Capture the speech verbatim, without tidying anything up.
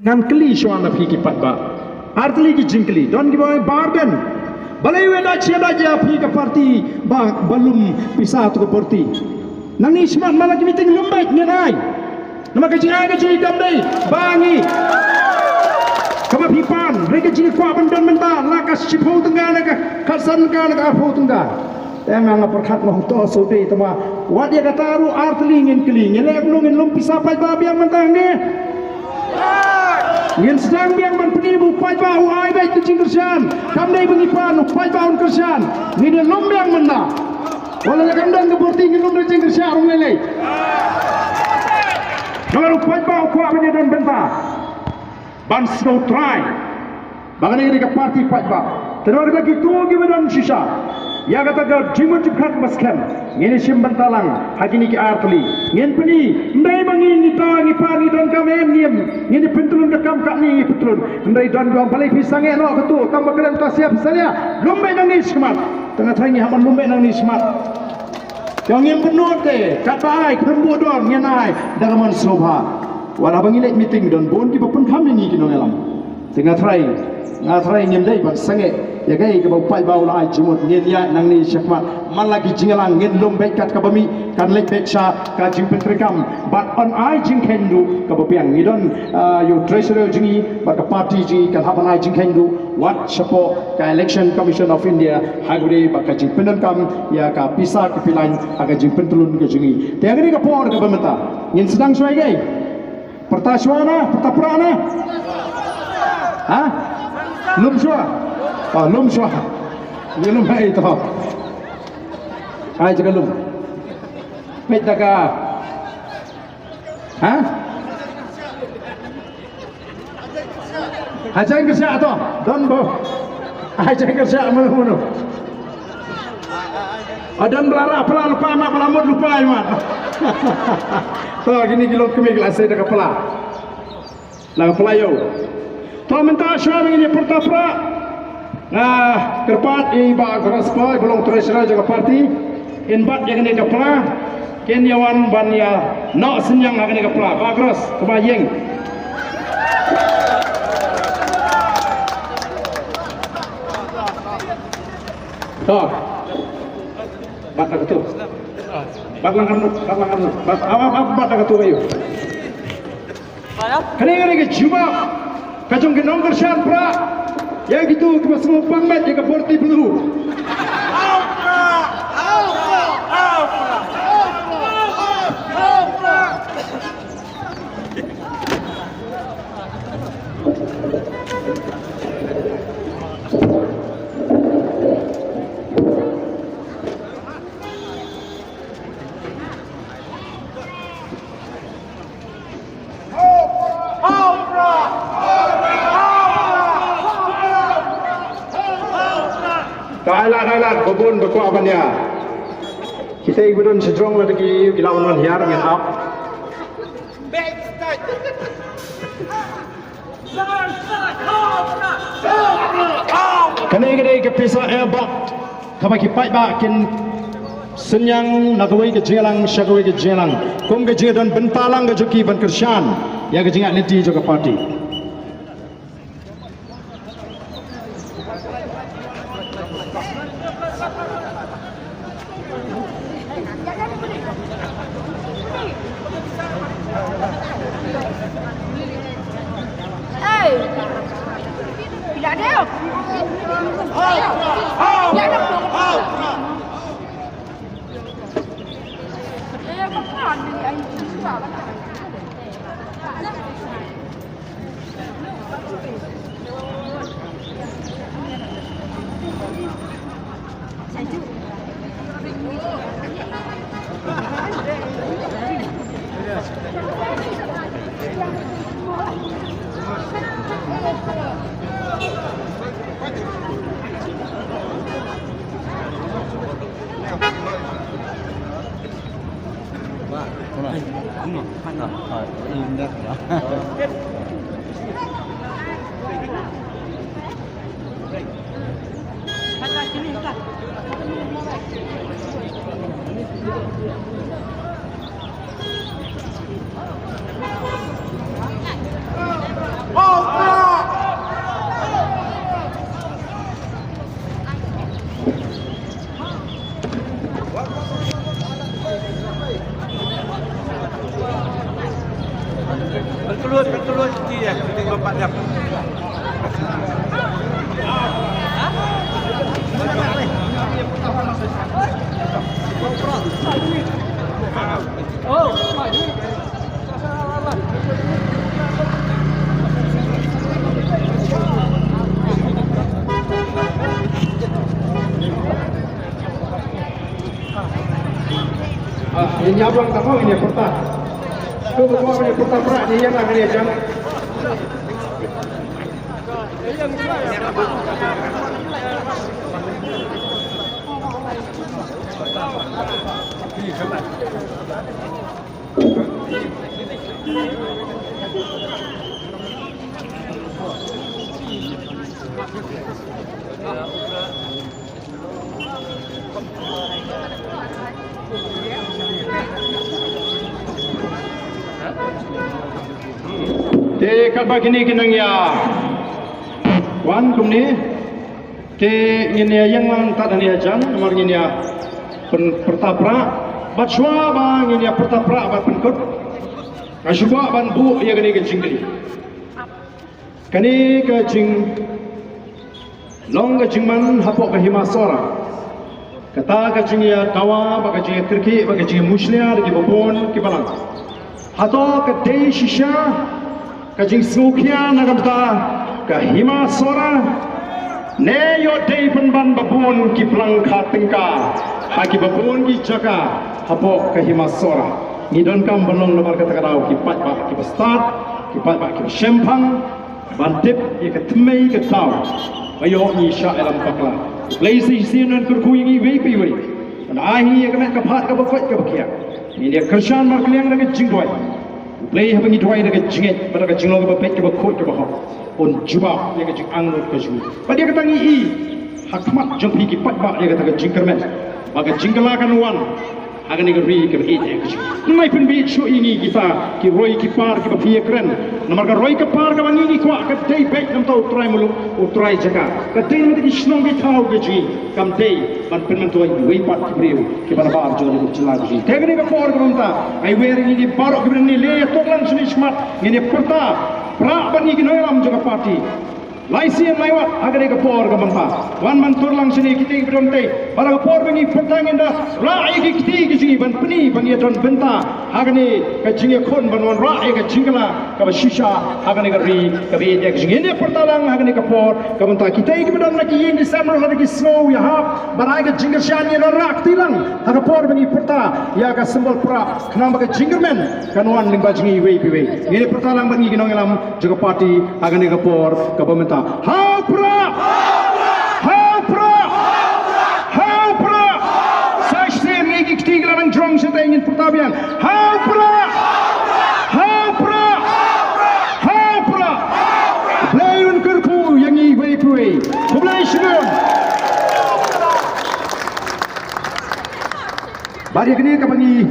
Ngan kylli shuwa na phi ki paidbah. Ar tylli ki jingkylli. Don kiba ong bar dien. Balei wei da chia da jia phi ka party ba, ba lum pisa to ka party. Nangne shakhmat man la ki meeting lum beit ngan ai. Namar ka jingai ka jingkam dei ba ngi. Kaba phi pan, hynrei ka jingkwah ban don mynta la ka shiphew tyngka ne ka khatsan tyngka ne ka arphew tyngka. Te nga nga pyrkhat ma hangto shu dei tama. Wat ïa kata ruh ar tylli ngin kylli. Ngin leh kumno ngin lum pisa paidbah biang mynta ngi. Ngin sdang biang ban pyni ba u paidbah u ai beit ka jingkyrshan. Kam dei ba ngi pan u paidbah un kyrshan. Ngin ïa lum biang mynta. Wat la kam don ka party ngin lum da jingkyrshan ruh lei lei. Namar u paidbah u kwah ban ïa don bynta. Ban sngewthuh. Ba kane ka dei ka party paidbah. Te namar kata kito kiba don shisha ïa kata ka jingmut jingpyrkhat kaba skhem. Ngin ïa shim bynta lang ha kine ki ar tylli. Ngin pyni, ym dei ba ngi ngi ta ngi pan ngi donkam em ngi em. Ngin ïa pyntlun ka kam katne ngi pyntlun. Hynrei don kiba ong balei phi sangeh noh kato, tang ba kren ta sia phi salia. Lum beit nangne shakhmat. Te nga tharai ngi hap ban lum beit nangne shakhmat. Te ngim pynlut te katba ai khlem buh don ngin ai da ka mon sngewbha. Wat haba ngi leit meeting don bun kiba pynkham ïa ngi ki nongïalam. Te nga tharai, nga tharai ngim dei ban sangeh ïa kaei kaba u paidbah u la ai jingmut. Ngin ïaid nangne shakhmat man la ki jingïalang ngin lum beit kat kaba mih, kan leit beit sha ka jingpyntreikam bad yn ai jingkheiñ ruh kaba biang. Ngi don, ah, ïa u treasurer jong ngi bad ka party jong ngi kan hap ban ai jingkheiñ ruh wat shapoh ka Election Commission of India ha kaba ïadei bad ka jingpyndonkam ïa ka pisa ka pylliang ha ka jingpyntlun ka jong ngi. Te ha kane ka por kaba mynta ngin sdang shuwa ïa kaei? Pyrta shuwa na, pyrta pra na. Ha? Lum shuwa. Ah, lum shuwa. Ngi lum hai to. Hai jaga lum. Peit da ka. Ha? Hajan kyrsha to. Don bo. Hajan kyrsha mano mano. Adan bala ra pla lupa ma bala mut lupa ai ma. To kini ki long kmie ki la sei da ka pla. La ka pla ïoh. To mynta shuwa ngin ïa pyrta pra. Nga kyrpad ïa i Bah Agros Poi ba long treasurer jong ka party. In bat ïa kane ka pla. Kin ïa wan ban ïa noh synñiang ha kane ka pla. Bah Agros, kaba ïeng. To. Bat na katu. Bat lang kanu, bat lang kanu. Bat, ap, ap, ap, bat na katu ayu. Kane, kane ka jubab ka jong ki nongkyrshan pra ïa kito kiba sngewbang met ïa ka party blue. Ka ai lad, ai lad, ba bun ba kwah ban ïa. Kita i ba don sha jrong lada ki, ki la wan wan hiar ngan ap. Kane ka dei ka pisa eh bad kaba ki paidbah kin synñiang na kawei ka jingïalang sha kawei ka jingïalang. Kum ka jingdon bynta lang ka jong ki ban kyrshan ïa ka jingïaid lynti jong ka party. Ah, ïa ïa bang ta ko ïa pyrta. Ko ko ïa pyrta pra ïa ïa nang ïa jang. Te katba kine ki nang ïa wan kumne, te ngin ïa ïeng lang tad hangne hajan, namar ngin ïa pyn-, pyrta pra. Bad shuwa ba ngin ïa pyrta pra bad pynkut, nga shu kwah ban buh ïa kane ka jingkylli. Kane ka jinglong ka jingman hapoh ka Hima Sohra. Kata ka jingïadawa bad ka jingïakyrkieh bad ka jingïamushlia da kiba bun ki balang. Hato ka dei shisha ka jingsngewkhia na ka bynta ka Hima Sohra? Ne ïoh dei pynban ba bun ki plang kha tyngka ha kiba bun ki jaka hapoh ka Hima Sohra? Ngi donkam ban long namar kata ka daw ki paidbah kiba stad, ki paidbah kiba shemphang, ban tip ïa ka thymmei ka thaw ba ïoh ngi shah ïalam bakla. Blei sa shisien un kyrkhu ïa ngi iwei pa iwei, ban ai ïa ngi ïa ka met ka phad kaba koit kaba khiah. Ngin ïa kyrshan markylliang da ka jingduwai. Blei haba ngi duwai da ka jingngeit bad da ka jinglong kaba beit kaba khuid kaba hok, un jubab ïa ka jingangnud ka jong ngi. Bad ïa kata ngi i ha khmat jong phi ki paidbah ïa kata ka jingkyrmen ba ka jingkylla kan wan ha kane ka ri kaba ïeit ïa ka jong ngi. Ngin ym pynbieit shuh ïa ngi kita ki roi ki par kiba phi ïakren. Namar ka roi ka par kaba ngi ngi kwah ka dei beit na ka bynta u trai muluk, u trai jaka. Ka dei na ka bynta ki shnong ki thaw ka jong ngi. Kam dei ban pynmyntoi iwei pat ki briew kiba nabar jong ka jylla ka jong ngi. Te kane ka por kaba mynta, ai wer ïa ngi baroh kiba ngi leh ïa, to lang shane shakhmat, ngin ïa pyrta pra bad ngi ki nongïalam jong ka party. Lai sien lai wat ha kane ka por kaba mynta, wan ban tur lang shane kita kiba don tei. Bad ha ka por ba ngi pyrta ngin da rah ïa ki kti ki jong ngi ban pyni ba ngi don bynta ha kane ka jingïakhun ban wanrah ïa ka jingkylla kaba shisha ha kane ka ri kaba ïeit ïa ka jong ngi. Ngin ïa pyrta lang ha kane ka por kaba mynta, kita kiba don na ki ïing ki sem ruh lada ki sngew ïahap ban ai ka jingkyrshan, ngin ïa rah kti lang ha ka por ba ngi pyrta ïa ka symbol pra, khnang ba ka jingkyrmen kan wan lyngba jong ngi iwei pa iwei. Ngin ïa pyrta lang bad ngi ki nongïalam jong ka party ha kane ka por kaba mynta. Ha u pra! Ha u pra! Ha u pra! Sa shisien ngi ki kti ki la nang jrong shatei, ngin pyrta biang. Ha u pra! Ha u pra! Ha u pra! Blei un kyrkhu ïa ngi iwei pa iwei. Khublei shibun. Bad ïa kane kaba ngi